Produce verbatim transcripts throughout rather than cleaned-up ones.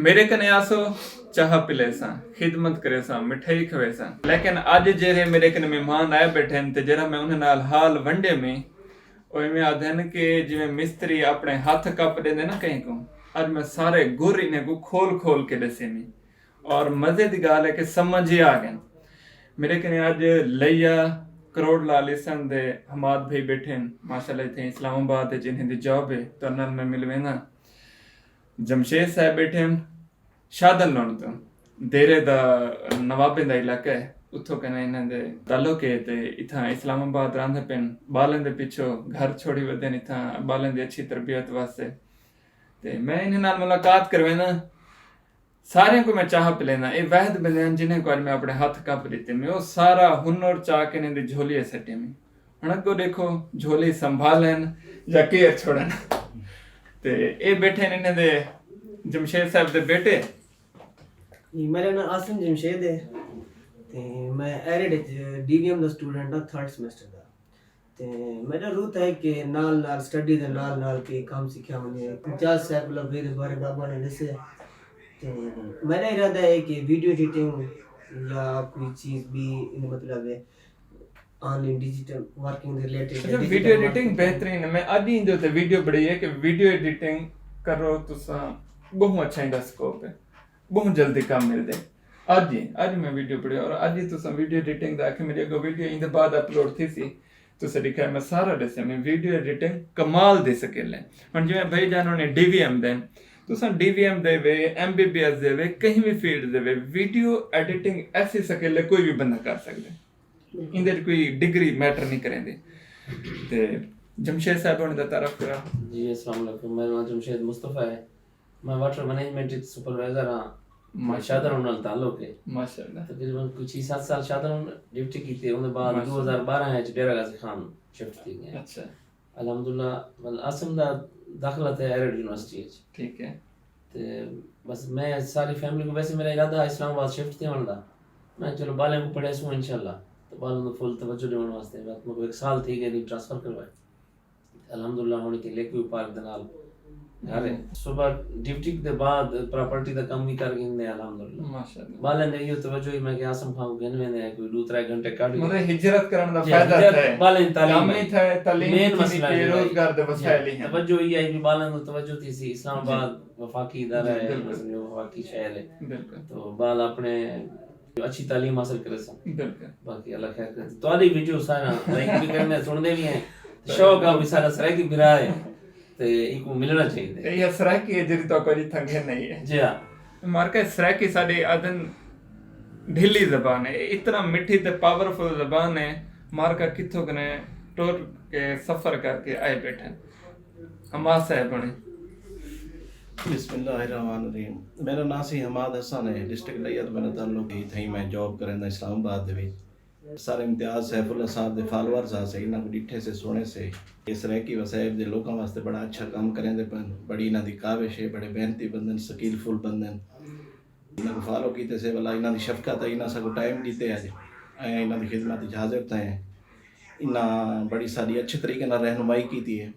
میݙے کنے آسو، چاہ پلیساں، خدمت کریساں، مٹھائی کھویساں۔ لیکن اڄ جیرھے میݙے کنے مہمان آئے ٻیٹھن تے جیرھا میں انہاں نال حال ونڈے میں، او ایویں آدھن کہ جیویں مستری اپݨے ہتھ کپ ݙیندے نا کہیں کوں، اڄ میں سارے گر انہیں کوں کھول کھول کے ݙسے میں۔ اور مزے دی ڳالھ ہے کہ سمجھ ہی آ ڳئن۔ میݙے کنے اڄ لیا کروڑ لال اسن دے حماد بھائی ٻیٹھن، ماشاءاللہ اتھے اسلام آباد وچ انہیں دی جاب ہے، تو انہاں نال میں مل وینداں۔ جمشید صاحب ٻیٹھن شادن لوݨ توں، دیرے دا نوابیں دا علاقہ ہے، اتھوں کنے انہاں دے تعلق ہے تے اتھاں اسلام آباد رہندے پن، ٻالیں دے پچھوں گھر چھوڑی ودن اتھاں ٻالیں دی اچھی تربیت واسطے۔ تے میں انہاں نال ملاقات کروینداں۔ ساریاں کوں میں چاہ پلینداں، اے واحد بندے ہن جنہیں کوں اڄ میں اپݨے ہتھ کپ ݙتے، میں او سارا ہنر چا کے انہیں دی جھولی سٹے میں۔ ہݨ اڳوں ݙیکھو جھولی سنبھالن یا کیئر چھوڑن۔ تے اے ٻیٹھے ہن انہیں دے جمشید صاحب دے بیٹے۔ جی، میرا نام عاصم جمشید ہے۔ تے میں ایرڈ وچ ڈی وی ایم دا سٹوڈنٹ ہاں، تھرڈ سیمسٹر دا۔ تے میرا روت ہے کہ نال نال سٹڈی دے نال نال کے کم سکھیا ونجے۔ امتیاز سیف اللہ بھائی دے بارے بابا نے ݙسے۔ تے میرا ارادہ ہے کہ ویڈیو ایڈیٹنگ یا کوئی چیز بھی، ان مطلب ہے آن لائن ڈیجیٹل ورکنگ دے ریلیٹڈ۔ اچھا، ویڈیو ایڈیٹنگ بہترین ہے۔ میں اڄ ہی ایندے تے ویڈیو بݨائی ہے کہ ویڈیو ایڈیٹنگ کرو تساں، ٻہوں اچھا ایندا سکوپ ہے، ٻہوں جلدی کم ملدے۔ اڄ ہی، اڄ میں ویڈیو بݨائی اور اڄ ہی تساں ویڈیو ایڈیٹنگ دا آکھے میݙی اڳوں ویڈیو ایندے بعد اپلوڈ تھیسی۔ تساں ݙیکھا میں سارا ݙسیا، میں ویڈیو ایڈیٹنگ کمال دی سکل ہے۔ ہݨ جیویں بھائی جان ہوݨیں ڈی وی ایم دے ہن، تساں ڈی وی ایم دے وے، ایم بی بی ایس دے وے، کہیں وی فیلڈ دے وے، ویڈیو ایڈیٹنگ ایسی سکل ہے کوئی وی بندہ کر سڳدے۔ ایندے وچ کوئی ڈگری میٹر نی کریندی۔ تے جمشید صاحب ہوݨیں دا تعارف کرا۔ جی السلام علیکم، میرا ناں جمشید مصطفی ہے۔ میں واٹر مینجمنٹ وچ سپروائزر ہاں۔ شادن ہن نال تعلق ہے۔ ماشاءاللہ۔ تقریبا کوئی چھی ست سال شادن ہن ڈیوٹی کیتی، اوندے بعد ݙو ہزار ٻارہاں وچ ڈیرہ غازی خان شفٹ تھی ڳئے۔ اچھا۔ الحمدللہ۔ ول عاصم دا داخلہ تھیا ایرڈ یونیورسٹی وچ۔ ٹھیک ہے۔ تے بس میں ساری فیملی کوں، ویسے میرا ارادہ ہا اسلام آباد شفٹ تھیوݨ دا۔ میں چلو ٻالیاں کوں پڑھیسوں انشاءاللہ۔ تے ٻالاں دا فل توجہ ݙیوݨ واسطے۔ وقت میکوں ہک سال تھی ڳئے، ٹرانسفر کروایا۔ الحمدللہ ہݨ اتھے لیک ویو پارک دے نال گھر ہے۔ صبح ڈیوٹی دے بعد پراپرٹی دا کم وی کر گھندے ہیں الحمدللہ۔ ماشاءاللہ۔ ٻالیں دے ایہو توجہ ہی، میں کہ عاصم خان کوں گھن ویندے ہیں، کوئی ݙو ترے گھنٹے کڈھ کے۔ مطلب ہجرت کرݨ دا فائدہ تھئے۔ ٻالیں دی تعلیم ہے۔ مین مسئلہ ہے۔ روزگار دے وسائل ہی ہیں۔ توجہ ایہا ہے کہ ٻالیں کوں توجہ تھیسی۔ اسلام آباد وفاقی ادارہ ہے، وفاقی شہر ہے۔ بالکل۔ تو ٻال اپݨے جو اچھی تعلیم حاصل کریسن۔ بالکل۔ باقی اللہ خیر کرے۔ تہاݙی ویڈیو سارا لائک وی کریندے، سݨدے وی ہیں۔ تے شوق آ وی سارا سرائیکی بھرا ہے تے اینکوں ملݨا چاہیدے۔ ایہا سرائیکی ہے جیڑھی تہاکوں اڄ اتھاں گھن آئی ہے۔ جی ہاں۔ مارکا سرائیکی ساݙی آہدن ڈھلی زبان ہے، اتنا مٹھی تے پاورفل زبان ہے، مارکا کتھوں کنے ٹر کے سفر کر کے آئے ٻیٹھن۔ حماد صاحب ہوݨیں۔ بسم اللہ الرحمن الرحیم۔ میرا ناں سی حماد حسن ہے، ڈسٹرکٹ لیا توں میرا تعلق ہے۔ اتھائیں میں جاب کریندا اسلام آباد دے وچ۔ سر امتیاز سیف اللہ صاحب دے فالوورز ہاسے، انہاں کوں ݙٹھے سے، سݨے سے۔ اے سرائیکی وسائب دے لوکاں واسطے بڑا اچھا کم کریندے پن، بڑی انہاں دی کاوش ہے، بڑے محنتی بندن، سکلفل بندن۔ انہاں کوں فالو کیتے سے، ولا انہاں دی شفقت ہے، انہاں ساکوں ٹائم ݙتے اڄ۔ ایں انہاں دی خدمت وچ حاضر تھئے ہیں۔ انہاں بڑی ساݙی اچھے طریقے نال رہنمائی کیتی ہے۔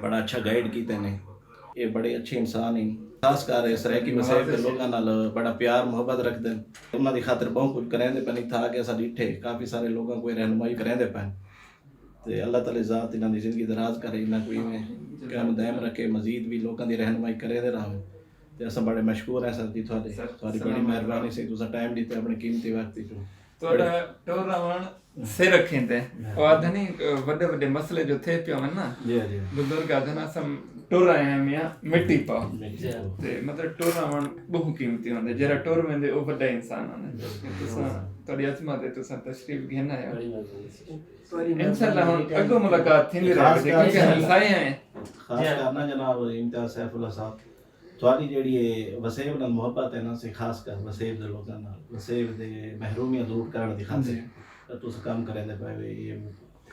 بڑا اچھا گائیڈ کیتے نے۔ اے بڑے اچھے انسان ہن۔ خاص کر اے سرائیکی وسائب دے لوکاں نال بڑا پیار محبت رکھدن۔ انہاں دی خاطر بہوں کجھ کریندے پن۔ اتھاں آ کے اساں ڈٹھے کافی سارے لوکاں کوں اے رہنمائی کریندے پن۔ تے اللہ تعالی ذات انہاں دی زندگی دراز کرے، انہاں کوں ایویں قائم و دائم رکھے، مزید وی لوکاں دی رہنمائی کریندے رہون۔ تے اساں بڑے مشکور ہیں سر جی تہاڈے، تہاڈی بڑی مہربانی سی تساں ٹائم ڈتے اپنے قیمتی وقت وچوں۔ تہاڈا ٹر آوݨ سر اکھیں تے۔ او آہدن نی وݙے وݙے مسئلے جو تھئے پئے ہوون نا، بزرگ آہدن اساں ٹر آئے ہیں میاں مٹی پاؤ۔ تے مطلب ٹر آوݨ ٻہوں قیمتی ہوندے، جیڑھا ٹر ویندے او وݙا انسان ہوندے۔ تساں تہاݙی عظمت ہے، تساں تشریف گھن آئے ہو۔ انشاءاللہ ہݨ اڳوں ملاقات تھیندی رہے کیونکہ ہمسائے ہیں۔ خاص کر نا جناب امتیاز سیف اللہ صاحب تہاݙی جیڑھی اے وسیب نال محبت ہے نا، سے خاص کر وسیب دے لوکاں نال، وسیب دے محرومیاں دور کرݨ دی خاطر تاں تساں کم کریندے پئے وے، اے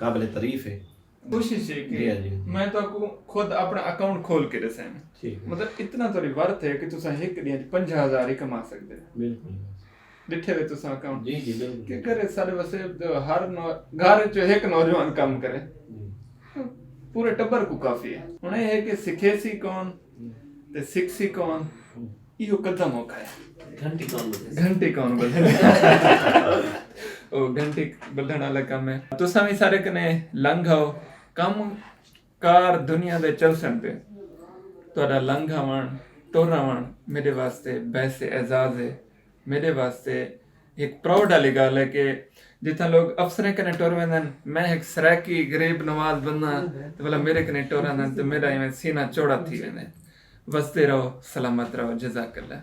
قابل تعریف ہے۔ کوشش ہے کہ میں تہاکوں خود اپݨا اکاؤنٹ کھول کے ݙساں، مطلب اتنا تہاݙی ورتھ ہے کہ تساں ہک ݙینہہ وچ پنجاہ ہزار ہی کما سڳدے۔ بالکل۔ ݙٹھے وے تساں اکاؤنٹ؟ جی جی بالکل۔ کہ کرے ساݙے وسیب تے ہر گھر وچ ہک نوجوان کم کرے، پورے ٹبر کوں کافی ہے۔ ہݨ اے ہے کہ سکھیسی کون تے سکھسی کون؟ ایہو کدا موقع ہے۔ گھنٹی کون بجے؟ گھنٹی کون ٻدھݨ؟ او گھنٹی ٻدھݨ والا کم ہے۔ تساں وی سارے کنے لنگھ آؤ۔ کم کار دنیا دے چلسن پئے۔ تہاݙا لنگھ آوݨ، ٹر آوݨ میݙے واسطے باعث اعزاز ہے۔ میݙے واسطے ہک پراؤڈ والی ڳالھ ہے کہ جتھاں لوگ افسریں کنے ٹر ویندن، میں ہک سرائیکی غریب نواز بندہ ہاں، تے ولا میݙے کنے ٹر آندن تے میݙا ایویں سینہ چوڑا تھی ویندے۔ وسدے رہو، سلامت رہو، جزاک اللہ۔